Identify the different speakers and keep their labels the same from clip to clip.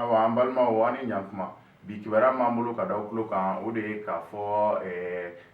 Speaker 1: Ayiwa, an balimaw, an ni ɲankuma. Bi kibaruya m'an bolo ka da aw tulo kan, o de ye k'a fɔ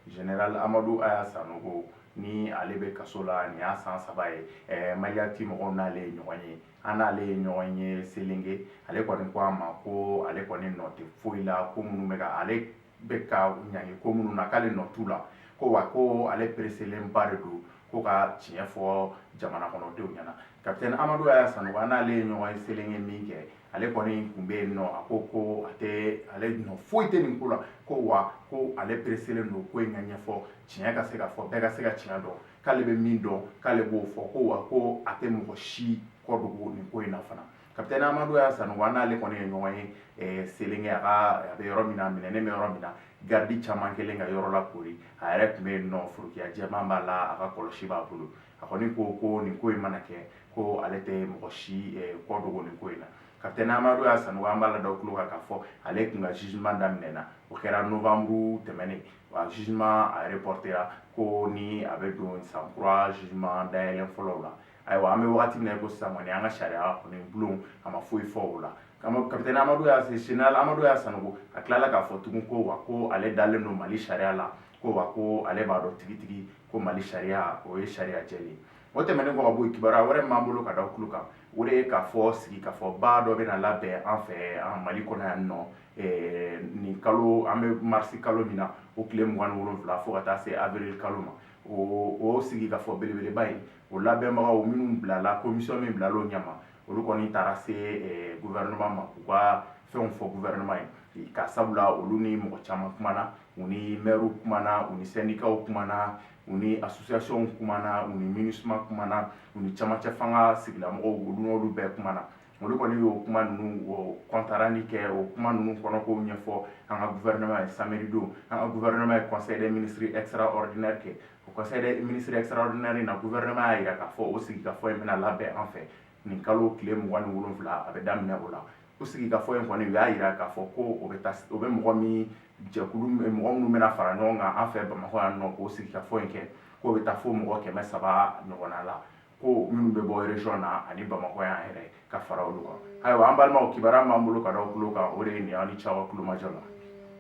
Speaker 1: général Amadu Aya Sanogo ni ale bɛ kaso la, nin y'a san 3 ye. Maliactu mɔgɔw n'ale ye ɲɔgɔn ye, an n'ale ye ɲɔgɔn ye Selenge. Ale kɔni ko an ma ko ale kɔni nɔ tɛ foyi la, ko minnu bɛ ka ale bɛ ka ɲangi, ko minnu na, k'ale nɔ t'u la, ko wa ko ale pereselenba de don ko ka tiɲɛ fɔ jamana kɔnɔdenw ɲɛna. Capitaine Amadu Aya Sanogo, an n'ale ye ɲɔgɔn ye Selenge min kɛ, ale kɔni tun bɛ yen nɔ. A ko ko a tɛ, ale nɔ foyi tɛ nin ko la, ko wa ko ale pereselen don ko in ka ɲɛfɔ, tiɲɛ ka se ka fɔ, bɛɛ ka se ka tiɲɛ dɔn, k'ale bɛ min dɔn, k'ale b'o fɔ, ko wa ko a tɛ mɔgɔ si kɔ dogo nin ko in na fana. Capitaine Amadu Aya Sanogo, an n'ale kɔni ye ɲɔgɔn ye Selenge, a ka a bɛ yɔrɔ min na, minɛnen bɛ yɔrɔ min na, garidi caman kelen ka yɔrɔ la kori. A yɛrɛ tun bɛ yen nɔ, forokiya jɛman b'a la, a ka kɔlɔsi b'a bolo. A kɔni ko ko nin ko in mana kɛ, ko ale tɛ mɔgɔ si kɔ dogo nin ko in na. Capitaine Amadu Aya Sanogo, an b'a la da tulo kan k'a fɔ ale tun ka jugement daminɛna, o kɛra novembre tɛmɛnen wa. Jugement a reportera ko ni a bɛ don san kura jugement dayɛlɛn fɔlɔw la. Ayiwa, an bɛ wagati min na i ko sisan kɔni, an ka sariya kɔni bulon a ma foyi fɔ o la. Capitaine Amadu Aya, général Amadu Aya Sanogo, a tilala k'a fɔ tugun ko wa ko ale dalen don Mali sariya la, ko wa ko ale b'a dɔn tigitigi ko Mali sariya, o ye sariya jɛlen ye. O tɛmɛnen kɔ ka bɔ yen, kibaruya wɛrɛ min b'an bolo ka da tulo kan, o de ye k'a fɔ sigikafɔba dɔ bɛna labɛn an fɛ an Mali kɔnɔ yan nɔ nin kalo, an bɛ marisi kalo min na, o tile 27 fo ka taa se avril kalo ma. O sigikafɔ belebeleba in, o labɛnbagaw minnu bilala, commission min bilala o ɲɛma, olu kɔni taara se gouvernement ma k'u ka fɛnw fɔ gouvernement ye, ka sabula olu ni mɔgɔ caman kumana, u ni maires kumana, u ni syndicats kumana, u ni associations kumana, u ni MINUSMA kumana, u ni camancɛ fanga sigilamɔgɔw, olu n'olu bɛɛ kumana. Olu kɔni y'o kuma ninnu, o compte rendu kɛ, o kuma ninnu kɔnɔ k'o ɲɛfɔ an ka gouvernement ye. Samedi don, an ka gouvernement ye conseil des ministres extraordinaire kɛ. O conseil des ministres extraordinaire in na, gouvernement y'a jira k'a fɔ o sigikafɔ in bɛna labɛn an fɛ nin kalo tile 27, a bɛ daminɛ o la. O sigikafɔ in kɔni, u y'a jira k'a fɔ ko o bɛ taa, o bɛ mɔgɔ min jɛkulu, mɔgɔ minnu bɛna fara ɲɔgɔn kan an fɛ Bamakɔ yan nɔ k'o sigikafɔ in kɛ, k'o bɛ taa fo mɔgɔ 300 ɲɔgɔnna la, ko minnu bɛ bɔ région na ani Bamakɔ yan yɛrɛ ka fara olu kan. Ayiwa, an balimaw, kibaruya b'an bolo ka da aw tulo kan, o de ye nin ye. Aw ni ce aw ka tulomajɔ la.